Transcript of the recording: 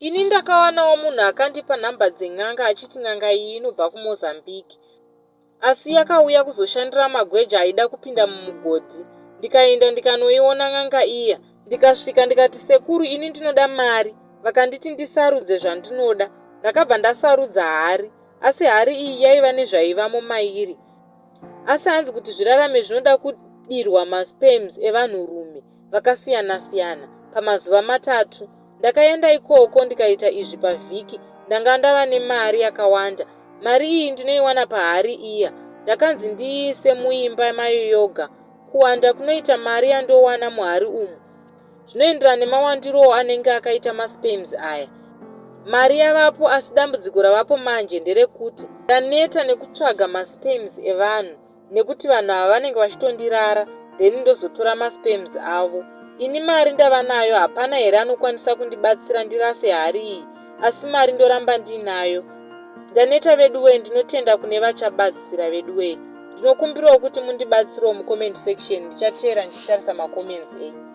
Ini ndakawanawo munhu akandipa nhamba dzen'anga achiti n'anga iyi inobva kuMozambique. Asi yakauya kuzoshandira magweja aida kupinda mumugodhi. Ndikaenda ndikanoiona n'anga iya. Ndikasvika ndikati sekuru ini ndinoda mari. Vakanditi ndisarudze zvandinoda. Ndakabva ndasarudza hari. Asi hari iyi yaiva nezvaivamo mairi. Asi hanzi kuti zvirarame zvinoda kudirwa masperms evanhurume vakasiyana-siyana pamazuva matatu. Ndakaenda ikoko ndikaita izvi pavhiki ndanga ndava nemari yakawanda. Mari iyi ndinoiwana pahari iya. Ndakanzi ndiiise muimba mayo yoga. Kuwanda kunoita mari yandowana muhari umu zvinoenderana nemawandirowo anenge akaita masperms aya. Mari yavapo asi dambudziko ravapo manje nderekuti ndaneta nekutsvaga masperms evanhu nekuti vanhu ava vanenge vachitondirara then ndozotora masperms avo. Ini mari ndava nayo hapana here anokwanisa kundibatsira ndirase hari iyi asi mari ndoramba ndiinayo. Ndaneta veduwee ndinotenda kune vachabatsira veduwee. Ndinokumbirawo kuti mundibatsirewo mucomment section ndichateera ndichitarisa macomments enyu.